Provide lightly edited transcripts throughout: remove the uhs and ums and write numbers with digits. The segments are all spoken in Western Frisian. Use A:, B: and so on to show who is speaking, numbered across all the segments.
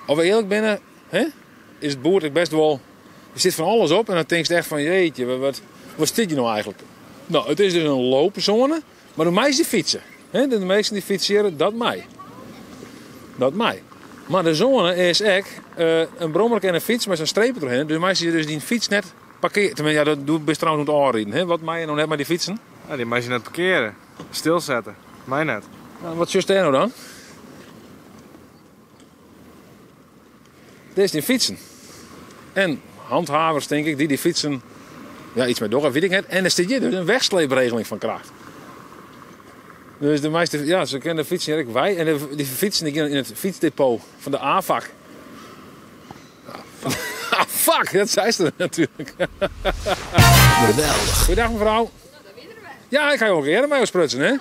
A: As we earlik binne, hè, is it boerd ek best wol. Der sit fan alles op en dan tinkst echt fan jeetje, wat, wat stiet hjir no eigentlik? No, it is dus in loopzone, mar do meist hjir fytse. Hè, de minsken dy't fytse, dat mei. Dat mei. Mar de zone is ek eh, in brommerke en in fyts mei sa'n streep derhinne. Dus meist hjir dus dyn fyts net parkeare. Tenminste, ja, dat, do bist trouwens oan it ôfriden. Hè? Wat mei je no net mei dy fytsen?
B: Ja, dy meist net parkeare. Stilsette. Mei net.
A: Nou, wat sjochst dêr no dan? Dit is dyn fytsen. En handhavers, tink ik, dy't dy fytsen ja, iets mei dogge, wit ik net. En der stiet hjir dus in wegsleepregeling fan kracht. Dus de meeste, ja, se kinne de fytsen hjir ek wei. En de, dy fytsen dy gean yn it fytsdepot fan de AFAC. Ah, fuck, dat sei se natuerlik.
C: Geweldich.
A: Goeiedag mevrouw. Ja, ik ha jo earder mei jo sprutsen, hè?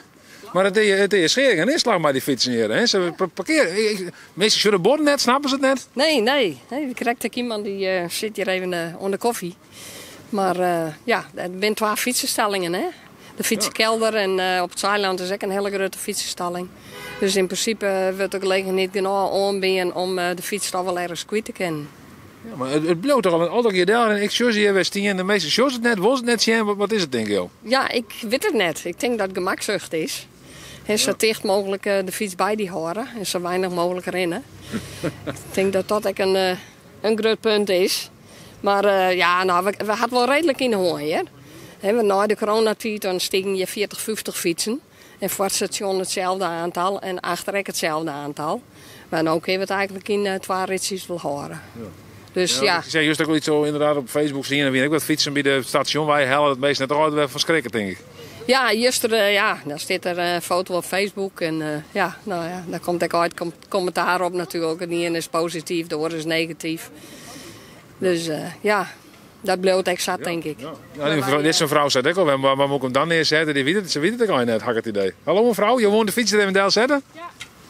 A: Mar it is, it is schering en inslag mei dy fytsen hjir, hè? Se parkeare. Minsken sjogge de buorden net, snappe se it net?
D: Nee, nee. Nee, krekt ek iemand dy eh, sit hjir even eh, oan de koffie. Mar eh, ja, der binne twa fytsenstallingen, hè? De fytsekelder en eh, op it Saailân is ek in hiele grutte fytsenstalling. Dus yn prinsipe wurdt de gelegenheid genôch oanbean om eh, de fyts toch wol ergens kwyt te kinnen.
A: Ja, mar it, it bliuwt toch al altyd hjir del en ik sjoch se hjir wer stean. De minsken sjogge it net, wolle se it net sjen. Wat, wat is it, tinke jo?
D: Ja, ik wit it net. Ik tink dat it gemaksucht is. Hè, sa ticht mooglik eh, de fyts by dy hâlde en sa weinich mooglik rinne. Ik tink dat dat ek in, eh, in grut punt is. Mar eh, ja, no, we, we ha it wol reedlik yn de hân hjir. Hè, want nei de coronatiid dan stigen hjir 40, 50 fytsen. En foar it stasjon itselde oantal en achter ek itselde oantal. Mar no kinne we it eigentlik yn eh, twa ritsjes wol hâlde. Dus ja.
A: Ik sei juster ek al iets zo inderdaad op Facebook zien. En wie ek wat fytsen by de stasjon. Wy helle it meest net altyd wer fan skrikken, tink ik.
D: Ja, juster, eh, ja, dan stiet der in foto op Facebook. En eh, ja, no ja, daar komt ek altyd kom kommentaar op natuerlik. De ien is posityf, de oar is negatyf. Dus eh, ja, dat bliuwt ek sa, tink ik.
A: Ja, die mevrouw, dit is frou sei ek al, waar, waar moet ik hem dan neersette? Die weet het, se wit it ek al net, ha ik it idee. Hallo mevrouw, jo wolle de fyts der even delsette?
E: Ja,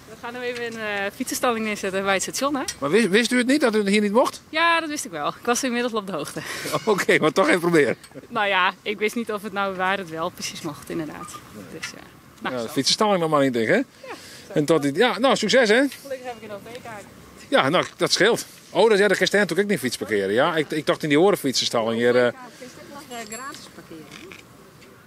E: we gaan hem even in de fietsenstalling neerzetten bij het station. Hè?
A: Maar wist, wist u het niet dat u het hier niet mocht?
E: Ja, dat wist ik wel. Ik was inmiddels al op de hoogte.
A: Oké, maar toch even proberen.
E: Nou ja, ik wist niet of het nou waar het wel precies mocht, inderdaad. Dus ja. Nou,
A: Ja, de
E: zo.
A: fietsenstalling nog maar niet, denk ik, hè? En tot die, ja, nou, succes, hè?
E: Gelukkig heb ik een OV-kaart.
A: Ja, nou, dat scheelt. Oh, dat, ja, dat kan natuurlijk ook niet fiets parkeren. Ja, ik, ik dacht in die orenfietsenstalling hier. eh.
D: gratis parkeren.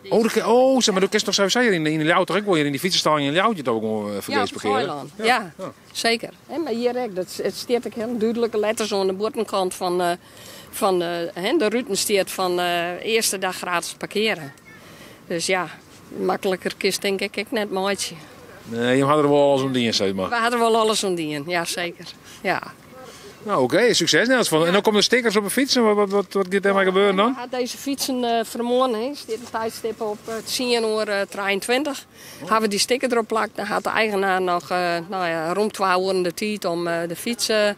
A: Oh, dat, oh, zeg maar, dat kan toch sowieso hier in, in Ljouwert toch ook wel hier in die fietsenstalling in Ljouwert toch ook gewoon
D: Ja,
A: vergees
D: op het
A: parkeren.
D: Eiland. Ja, zeker. Hè, maar hier ook, dat, het staat ook heel duidelijke letters aan de buitenkant van, eh, van eh, hè, de ruten staat van eh, eerste dag gratis parkeren. Dus ja, makkelijker kist denk ik ook net maatje.
A: Nee, je had er wel alles om die in, zeg maar.
D: We hadden wel alles om die in, ja zeker. Ja.
A: Nou, oké, succes in elk geval. En dan komen de stickers op de fiets. En wat, wat, wat, wat gaat er maar gebeuren dan?
D: Had deze fietsen eh vermoren, hè, staat een tijdstip op eh, 10 uur eh, 23. Hebben we die sticker erop plakt, dan had de eigenaar nog eh, nou ja, rond 12 uur de tijd om eh, de fiets eh,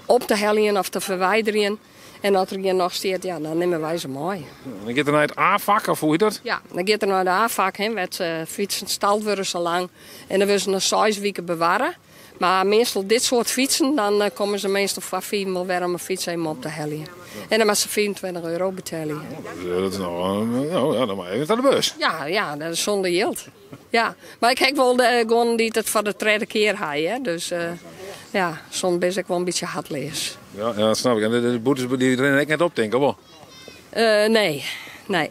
D: op te hellen of te verwijderen. En als er hier nog staat, ja, dan nemen wij ze mee.
A: En dan gaat er naar het A-vak, of hoe heet dat?
D: Ja, dan gaat er naar de A-vak, hè, met eh, fietsen stald worden zo lang. En dan willen ze nog 6 weken bewaren. Maar meestal dit soort fietsen, dan eh, komen ze meestal voor vier wel weer om een fiets helemaal op te hellen. En dan moet ze 24 euro betalen.
A: Dat, dat is nou, eh, nou, ja, dan maar even naar de bus.
D: Ja, ja, dat is zonder geld. Ja, maar ik heb wel de eh, gewoon die het voor de tweede keer had, hè. Dus eh, ja, soms ben ik wel een beetje hardleers.
A: Ja, ja, dat snap ik. En de, de boetes die rennen ik net op, denk ik, of wel?
D: Eh, nee, nee.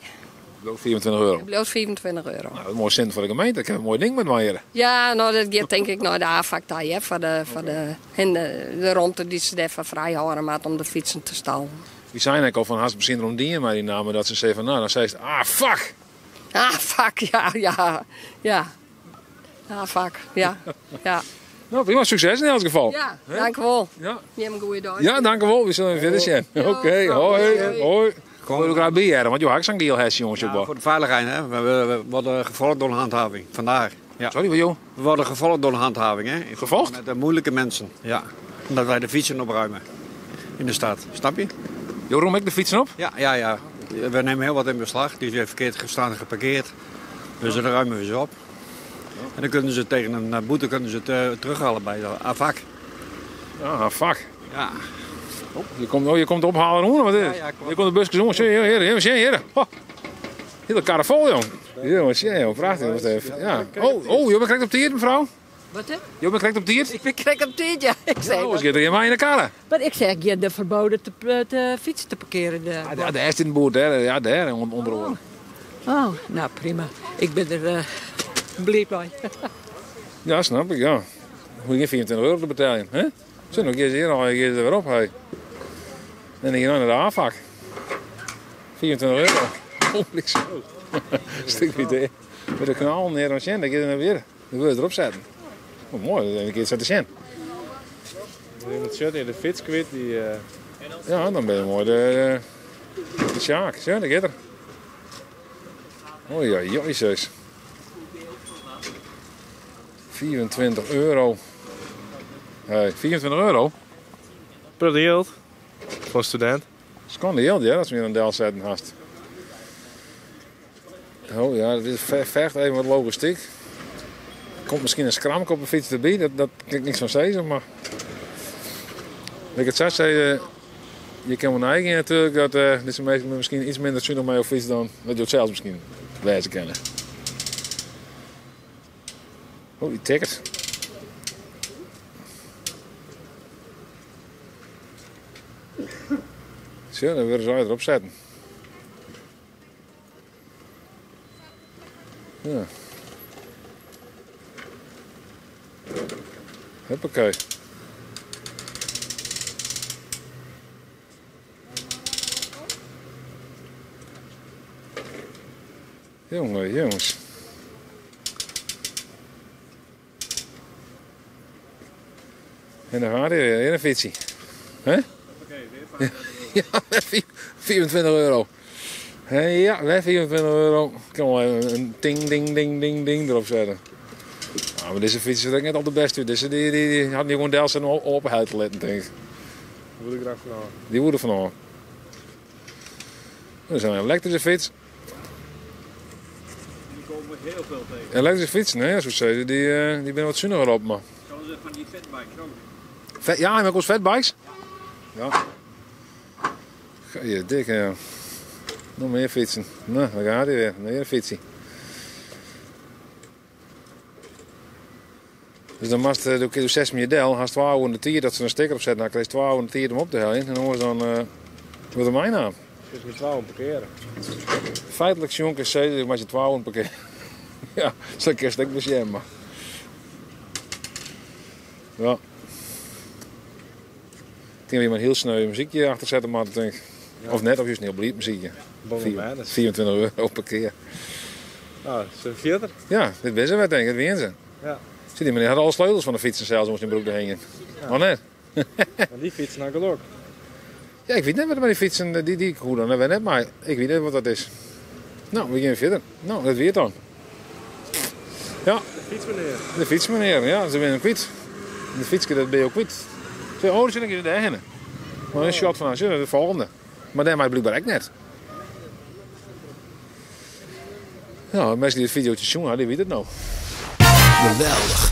A: Dat is ook 24 euro.
D: Het blijft 24 euro.
A: Nou, dat is een mooi cent voor de gemeente. Ik heb een mooi ding met mij hier.
D: Ja, nou, dat gaat denk ik naar de AFAC daar, hè, voor de, voor de, en de, de ruimte die ze daarvoor vrij houden maar om de fietsen te stallen.
A: Die zijn eigenlijk al van haast misschien rond die maar die namen dat ze zeggen van nou, dan zei ze, ah fuck.
D: Ah, fuck, ja, ja, ja. Ah, fuck, ja, ja.
A: Nou, prima, succes in elk geval.
D: Ja, dank u wel.
A: Ja,
D: Je hebt een goede dag.
A: ja dank u wel. We zullen even verder zien. Oké, hoi, hoi. Kom ik graag bij hier, want joh, ik zo'n geel hesje, jongens.
F: Ja,
A: joh.
F: voor de veiligheid, hè. We, we- we worden gevolgd door de handhaving. Vandaar. Ja.
A: Sorry, wat joh?
F: We worden gevolgd door de handhaving, hè.
A: Gevolgd?
F: Met de moeilijke mensen, ja. Omdat wij de fietsen opruimen in de stad. Snap je?
A: Joh, roem ik de fietsen op?
F: Ja, ja, ja. We nemen heel wat in beslag. Die zijn verkeerd gestaan en geparkeerd. Dus dan ruimen we ze op. En dan kunnen ze tegen een eh, boete kunnen ze het, eh, terughalen bij de AVAC.
A: Ah, fuck.
F: Ja.
A: Je komt, oh, je komt ophalen, hoor. Wat is het?
F: Ja, ja, klopt.
A: je komt de busjes jongens. Hier, hier, hier, hier, hier. Oh. Hele karre vol, jong. Jongens, ja, joh, prachtig. Wat even. Ja. Oh, oh, je krijgt op de hier, mevrouw.
G: Wat hè?
A: Jo binne krekt op tiid?
G: Ik bin krekt op tiid, ja. Ik zeg,
A: Oars giet der gjin wein yn de karre.
G: mar ik seach gjin de ferboden te, te fytsen te parkearen. De,
A: Ja, dêr stiet in boerd, dêr, ja, dêr ûnder oare.
G: Oh, nou prima. Ik bin der eh, bliid mei.
A: Ja, snap ik, ja. Hoech je gjin 24 euro te beteljen, hè? Zo, dan gean se hjir al, gean se der wer op, hé. En dan gean je nei de AFAC. 24 euro. Oh, bliksem. Stik idee. Met de knal neer aan sjen, dan gean je weer. Dan wil je erop zetten. Oh, mooi, dan kun je het zo te zien.
B: Iemand zit in de fiets kwijt, die... eh,
A: Ja, dan ben je mooi de, de Sjaak. Zo, daar gaat er. Oh ja, jezus. 24 euro. Hey, 24 euro?
B: Prut jild. Foar studint.
A: Skande jild, ja, dat se my dan delsetten hast. Oh ja, dat is vergt even wat logistiek. Komt miskien in skramke op de fyts derby, dat, dat kin ik niks fan sizze, mar lit ik it sa sizze, je kinne wol neigean natuerlik dat eh, dizze minsken miskien iets minder sunich mei jo fyts dan dat jo it sels miskien wêze kinne. Oh, dy ticket. Sjoch, dan wurde se allegear derop setten. Ja. Huppakee. Jonge, jongens. En dan gaat hij weer, een fietsie. Hè? Ja, 24 euro. Hè, ja, weer 24 euro. Ik kan wel even een ding, ding, ding, ding, ding erop zetten. Nou, maar deze fiets is ook net al de beste. Deze die, die, die had die gewoon deels een openheid te laten, denk ik.
B: Daar word ik graag van
A: Die worden van al. Dat is een elektrische fiets.
F: Die komen heel veel tegen.
A: Elektrische fiets, nee, zoals ik zei, die, die ben wat zuniger op, maar.
F: Zoals van die fatbikes ook.
A: Vet, ja, maar ook fatbikes? Ja. Je dik, ja. Nog meer fietsen. Nou, daar gaat hij weer. Meer fietsen. Dus dan moest de keer 6 model, haast 12 in de tier dat ze een sticker op zetten. Dan kreeg je 12 in de tier om op te halen. En dan was dan wat er mijn naam.
B: Dus met 12 parkeren.
A: Feitelijk, jongens, zei ik maar je 12 parkeren. Ja, zo kun je het ook maar. Ja. Ik denk dat je maar een heel sneu muziekje achter zetten, maar denk ik. Of net, of juist een heel bliep muziekje. 24 euro per keer.
B: Nou, ze verder.
A: Ja, dit ben ze wat denk ik, dat winnen ze.
B: Ja.
A: Zie die meneer had alle sleutels van de fietsen zelfs om zijn broek te hangen. Ja. Oh net.
B: Maar die fietsen naar geluk.
A: Ja, ik weet net wat met die fietsen, die, die hoe dan, dat weet net, maar ik weet net wat dat is. Nou, we gaan verder. Nou, dat weer dan. Ja.
B: De fietsmeneer.
A: De fietsmeneer, ja, ze zijn hem kwijt. De fietsje, dat ben je ook kwijt. Zeg, oh, zit ik daar heen. Maar een shot van, de volgende. Maar daar maakt blijkbaar ook net. Nou, de mensen die het videootje zien hadden, die weten het nou.
C: Geweldig.